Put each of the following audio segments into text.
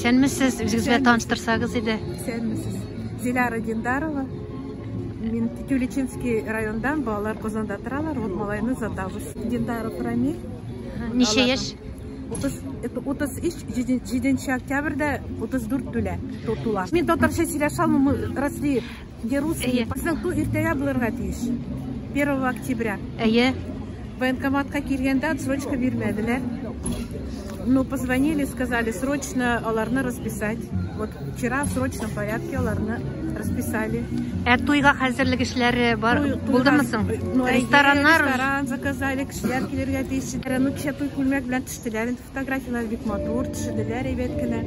Исәнмесез, үзегез белән таныштырсагыз иде. Исәнмесез. Диляра Диндарова. Мин Тюлечинский райондан, балалар Казанда торалар, вот малайны озатабыз. Диндаров Рамиль. Ничә яшь? 33, 7 октябрьдә 34 түлә, тула. Мин татарча сөйләшә алмыйм, мы росли не русские. Безнең туй иртәгә булырга тиеш. 1 октября. Әйе. Военкоматка килгәндә отсрочка бирмәделәр. Ну, позвонили, сказали, срочно аларны расписать. Вот вчера в срочном порядке аларны расписали. Ә туйга хәзерлек эшләре бар булдымы соң? Ну, әйе, Рестораннар ресторан заказали, кешеләр килергә тиеш. Ну, кичә туй күлмәк белән төштеләр. Инде фотографияләр бик матур, төшерделәр әйбәт кенә.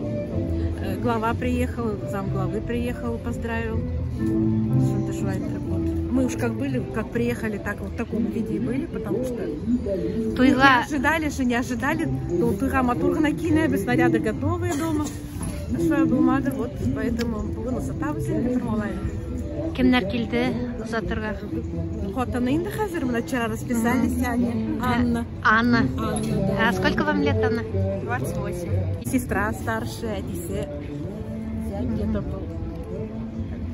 Глава приехал, замглавы приехал, поздравил. Что-то шулай итеп, вот. Мы уж как были, как приехали, так вот в таком виде и были, потому что туйга не ожидали же, не ожидали. Ну, туйга матур гына киенәбез, наряды готовые дома. Шулай булмады, вот, поэтому бүген озатабыз инде бер малайны. Кемнәр килде озатырга? Хатыны инде хәзер, менә вчера расписались они. Анна. Анна. Анна, да. А сколько вам лет, Анна? 28. Сестра старшая, әтисе зять где-то был.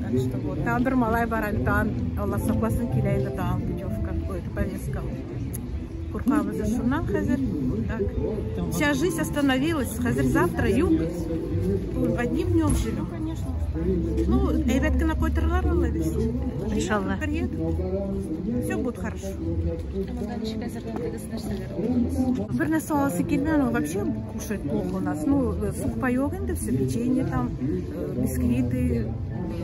Так что вот. Там бер малай бар әле, тагын, Алла сакласын, килә инде тагын путевка, ой, повестка. Куркабыз шуннан хәзер. Так. Вся жизнь остановилась. Хәзер завтра юк. Одним днем живем. Ну, әйбәт кенә кайтыралар алла бирсә. Иншалла. Приедут. Все будет хорошо. Бер нәрсә аласы килми, ну, вообще кушать плохо у нас. Ну, сухпайок инде все, печенье там, бисквиты,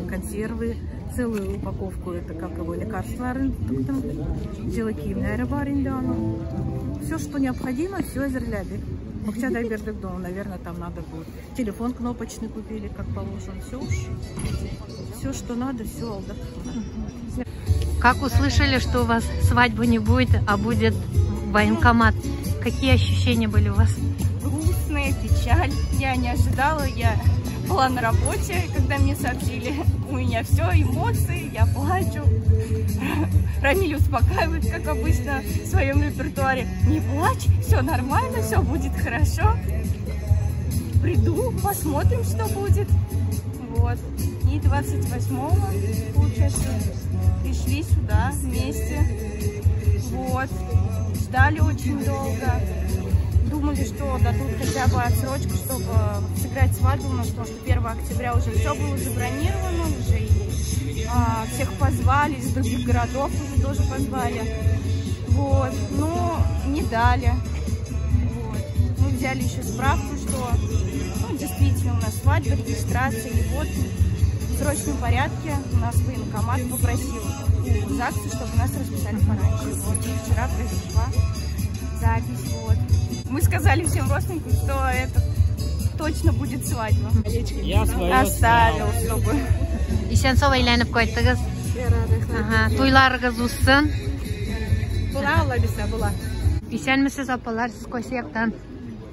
консервы, целую упаковку, это как его, лекарстволарын тоттым. Җылы киемнәре бар инде аның. Все, что необходимо, все әзерләдек. Акча да бирдек дома, наверное, там надо будет. Телефон кнопочный купили, как положено. Все уж. Все, что надо, все алдык. Как услышали, что у вас свадьбы не будет, а будет военкомат? Какие ощущения были у вас? Грустная, печаль. Я не ожидала, я была на работе, когда мне сообщили. У меня все, эмоции, я плачу. Рамиль успокаивает, как обычно, в своем репертуаре. Не плачь, все нормально, все будет хорошо. Приду, посмотрим, что будет. Вот. И 28-го, получается, пришли сюда вместе. Вот. Ждали очень долго. Думали, что дадут хотя бы отсрочку, чтобы сыграть свадьбу у нас, потому что 1 октября уже все было забронировано, уже и всех позвали, из других городов уже тоже позвали. Вот. Но не дали. Вот. Мы взяли еще справку, что, ну, действительно у нас свадьба, регистрация, и вот в срочном порядке у нас военкомат попросил у ЗАГСа, чтобы нас расписали пораньше. Вот. И вчера произошла запись. Вот. Мы сказали всем родственникам, что это точно будет свадьба. Я свое оставил, чтобы... Исән-сау әйләнеп кайттыгыз. Ага, туйларыгыз узсын. Була, Алла бирсә, була. Исәнмесез, апалар, сез кайсы яктан?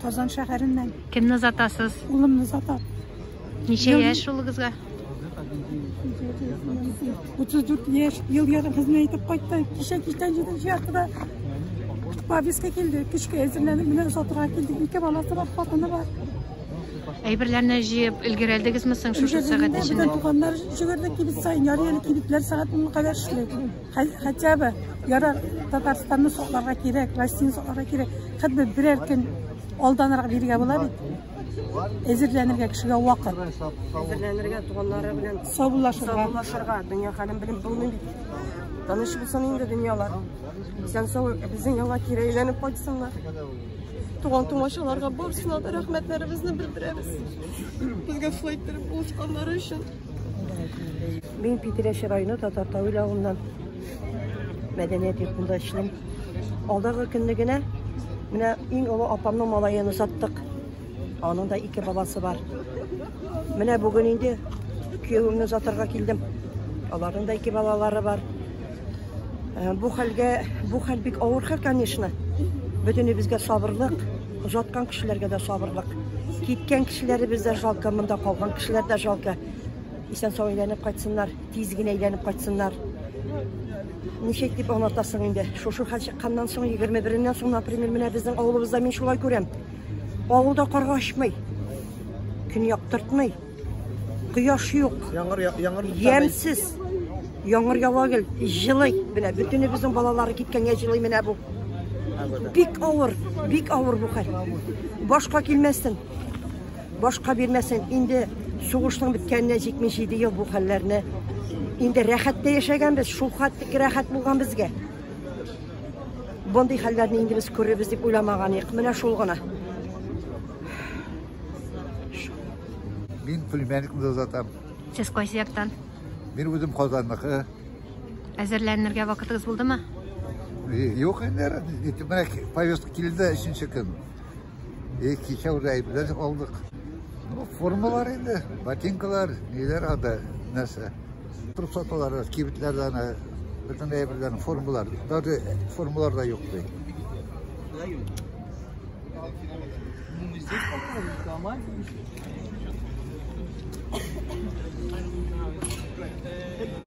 Казан шәһәреннән. Кемне озатасыз? Улымны озатам. Ничә яшь улыгызга? 34 яшь, ел ярым хезмәт итеп кайтты. Кичә кичтән җиденче яртыда повестка килде. Кичкә әзерләнеп, менә озатырга килдек. Ике баласы бар, хатыны бар. Әйберләрне җыеп өлгерәлдегезме соң шушы сәгать Бөтен эчендә? туганнар җөгердек кибет саен, ярый әле кибетләр сәгать унга кадәр эшли. Хотя бы ярар Татарстанны сакларга кирәк, Россияне сакларга кирәк. Хәтта берәр көн алданрак бирергә була бит. Әзерләнергә кешегә вакыт. Әзерләнергә, туганнары белән саубуллашырга. Саубуллашырга, дөнья хәлен белеп булмый бит. Таныш булсын инде дөньялар. Исән сау безнең янга кире әйләнеп кайтсыннар. Туган тумачаларга барысына да рәхмәтләребезне белдерәбез. Безгә шулай иттереп булышканнары өчен. Мин Питрәч районы Татар Тавил авылыннан мәдәният йортында эшлим. Алдагы көнне генә менә иң олы апамның малаен озаттык. Аның да ике баласы бар. Менә бүген инде киявемне озатырга килдем. Аларның да ике балалары бар. Бу хәлгә, бу хәл бик авыр хәл, конечно. Бөтенебезгә сабырлык, озаткан кешеләргә дә сабырлык. Киткән кешеләребез дә жалко, монда калган кешеләр дә жалко. Исән сау әйләнеп кайтсыннар, тиз генә әйләнеп кайтсыннар. Ничек дип аңлатасың инде? Шушы хәл чыкканнан соң, егерме береннән соң, например, менә безнең авылыбызда мин шулай күрәм. Авылда карга очмый. Көн яктыртмый. Кояш юк. Яңгыр яңгыр Ямьсез. Яңгыр ява гел, җылый. Менә бөтенебезнең балалары киткәнгә җылый менә бу. Бик авыр, бик авыр бу хәл. Башка килмәсен. Башка бирмәсен. Инде сугышның беткәненә 77 ел бу хәлләрне. Инде рәхәттә яшәгәнбез, шул хәтлек рәхәт булган безгә. Мондый хәлләрне инде без күрербез дип уйламаган идек. Менә шул гына. Мин племянникны озатам. Сез кайсы яктан? Мин үзем Казанныкы. Әзерләнергә вакытыгыз булдымы? Юк инде, менә повестка килде өченче көн. И кичә уже әйберләр алдык. Ну, формалар инде, ботинкалар, ниләр анда, нәрсә. Торып саталар, кибетләрдә аны бөтен әйберләрнең формалар. Даже формалар да юк ди.